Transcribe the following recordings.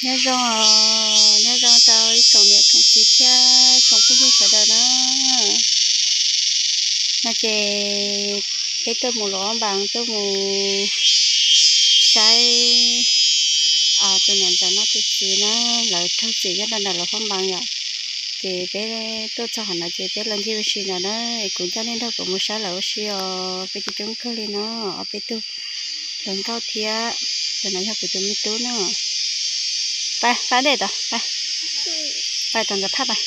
Nyob zoo, nyob zoo rau ib tsoom niam tsoom txiv thiab tsoom phooj ywg sawv daws na. No ces peb tuaj mus luam npas, tuaj mus saib tus niam ntxawm no tus txiv na, lawv raug txim nyob rau ntawm lawv fab npas yom. Ces peb tuaj txog qhov no ces peb los ncig ua si ntawm na, es kuv coj nej nrog kuv mus saib lawv ua si os, peb coob coob kawg li no, ob peb tug hluas nkauj thiab. Tus no yog kuv tus me tub no. Pab, pab dej tod, pab, pab tom nkawd phaj pab.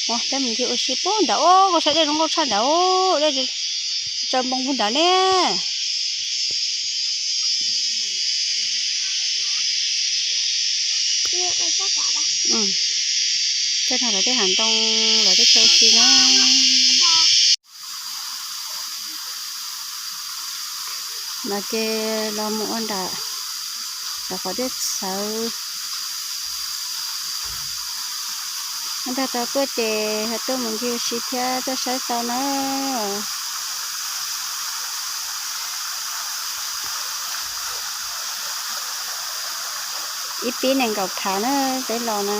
Ua peb mus ncig ua si puag nrad, ua koj saib dej zoo nkauj tshaj nrad, dej tsaws npoo puag nrad ne. Coj nrog lawv tej hav ntoo, lawv tej chaw ua si na. No ces los mus ua nram lawv qhov tej txhawv. Ua ntej tau tuaj ces ho tuaj mus ncig ua si thiab tuaj saib tau na. Ib pib nees nkaum phav na, peb los na.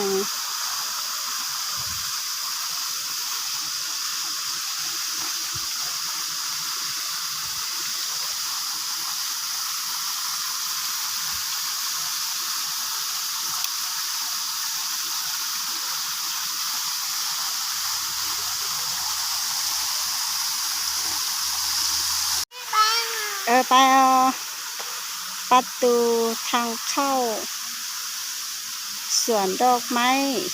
Pab, pab tus thaj khauj xuam nroj maib,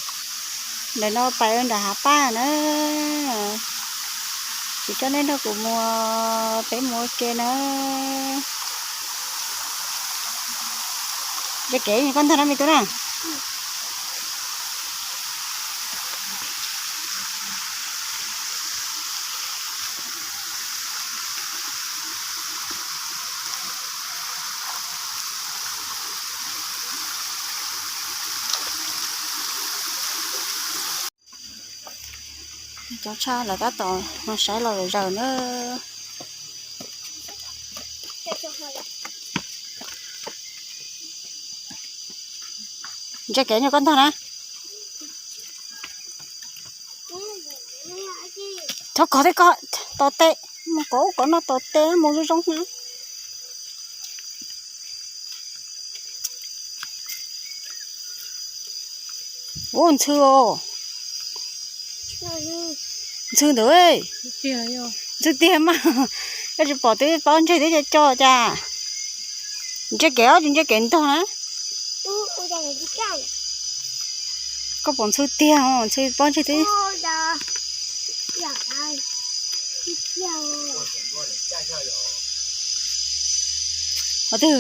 ntawm no pais ua nram hav paj na. Ces coj nej nrog kuv mus, peb mus ua ke na. Ntsia kev, koj ntog na me tub na. Cov tshaj lawv tab tom mus saib los zaws na. Ntsia kev nyuag koj ntog na. Thov kov thiab koj tos tes, mus kov ub kov no tos tes mus zoo zoo na. Ub, ntxhw os. Ntxhw ntawd, ntxhw tiag mas. Koj tsis pom twb pob ntseg twb co co cas. Ntsia kev os, tsis ntsia kev ntog na. Koj pom ntxhw tiag, ntxhw pob ntseg twb. Qhov twg?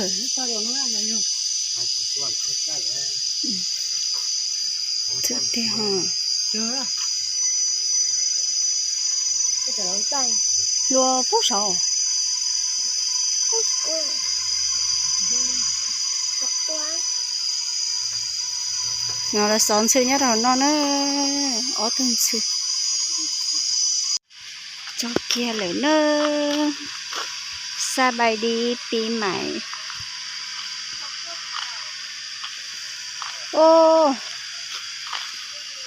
Ntxhw tiag. Hlua pub saud. No lawv xov ntxhw nyob rau no na, ob tug ntxhw. Tso kiag lawm na. Xa bai di pis mais. Ub,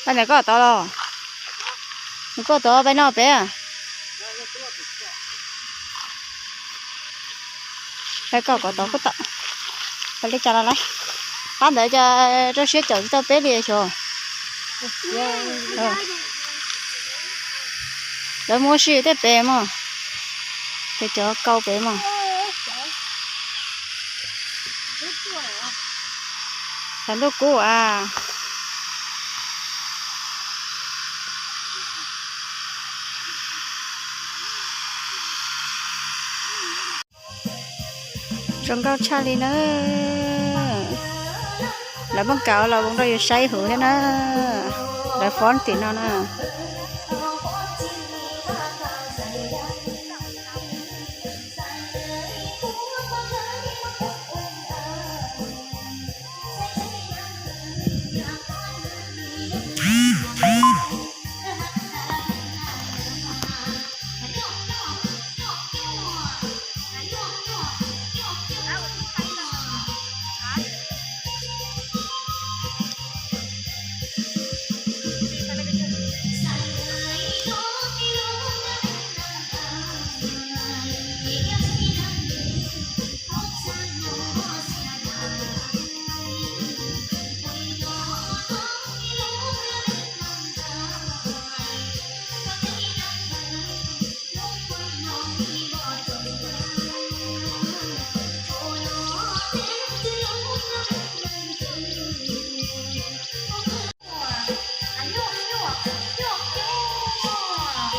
pais ntawm koj tod los? Nws koj tod pais no pem. Pais koj kom tod kuj tau. Pais li cas los lawm. Qab ntawd cas rau siab caum tsis tau peb li xyov. Lawv muab sib tej pem mog, ces cov kau pem mog. Thaum ntuj kub as. Zoo nkauj tshaj li na. Lawv muab kav los zoo rau yus saib huv thiab na. Lawv fob tim no na.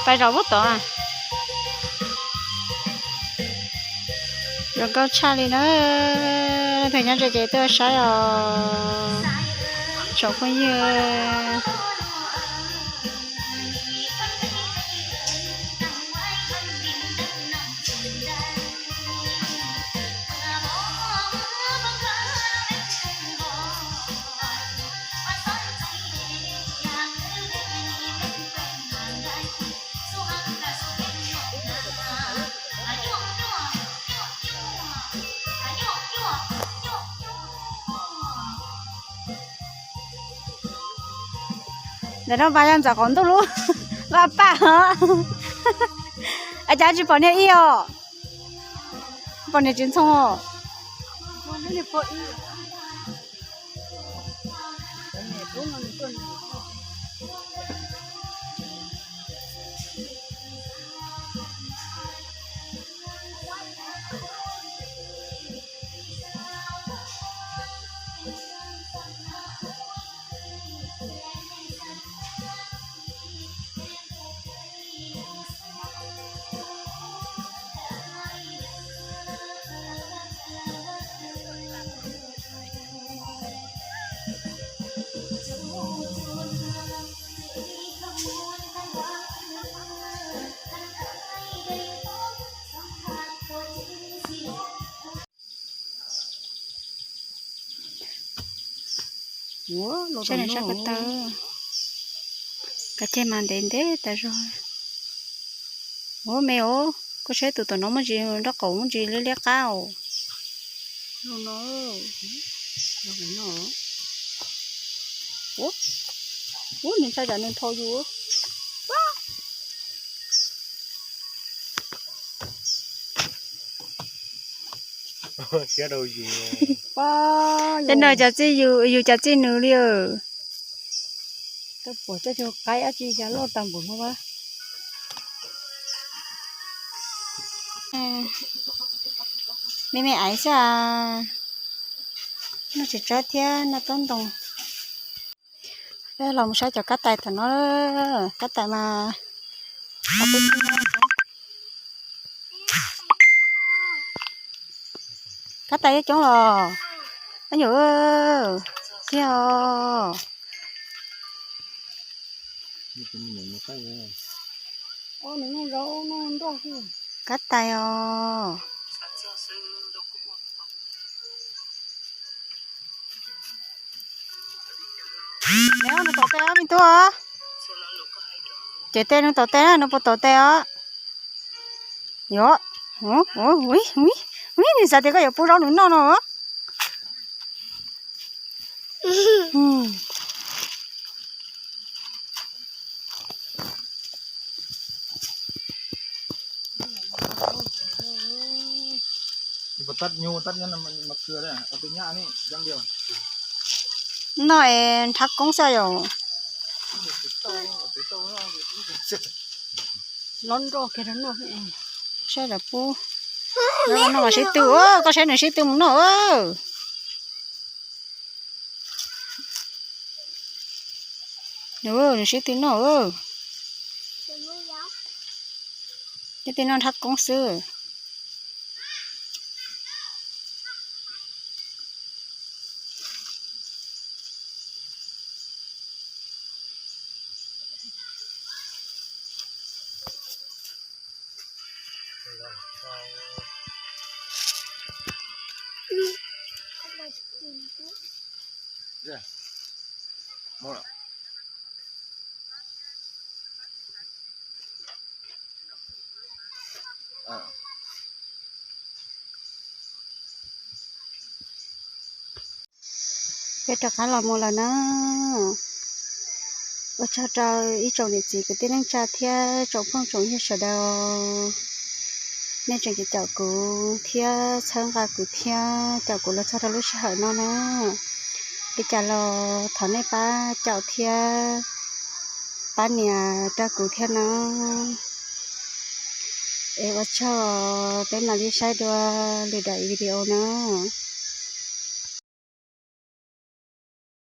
Pais zov pub tod. Zoo nkauj tshaj li na. Leej twg nyob ze ces tuaj saib os tsoom phooj ywg. Ntawm no mas yog ntxawm qaum ntuj lub vaj paj os. Cas tsis pom niag ib os? Pom niag tsis ntxhoo os. Saib nws sab ko taw, kav ceg mas ntev ntev tas zog. Ua me os, koj saib tus tom no muaj ntsis nraub qaum muaj ntsis liab liab qab os. Ub, nws ntshai tsam nws nthau yus. Cov no cas txij yus, yus cas txij nws li. Tau pom tej qaib dab tsi cas loj tag npaum no. Me me aiv xwb, noj tsis tsawg thiab, noj tob ntoo. Peb los mus saib cov kab tais tom no, kab tais mas kab tais coob coob los, koj nyuam, kiag os. Kab tais os. Nws tom tej me tub os. Ces tej nws tom tej, nws puas tom tej os? Yog, nws xav tias koj yuav pub zaub nws noj no. Noj es nrhav koob xwb yom. Saib lawv pub. Noj mas sib tw, koj saib nws sib tw mus noj. Nws sib tw noj. Nyob tej noj nrhav koob xwb. Peb rov qab los mus lawm na. Ua tsaug rau ib tsoom niam txiv kwv tij neej tsa thiab tsoom phooj tsoom ywg sawv daws. Nej tseem caum kuv thiab txhawb nqa kuv thiab caum kuv los txog rau lub sij hawm no na. Li cas los thov nej pab caum thiab pab nias rau kuv thiab na. Es ua tsaug, peb mam li saib dua lwm daim video na.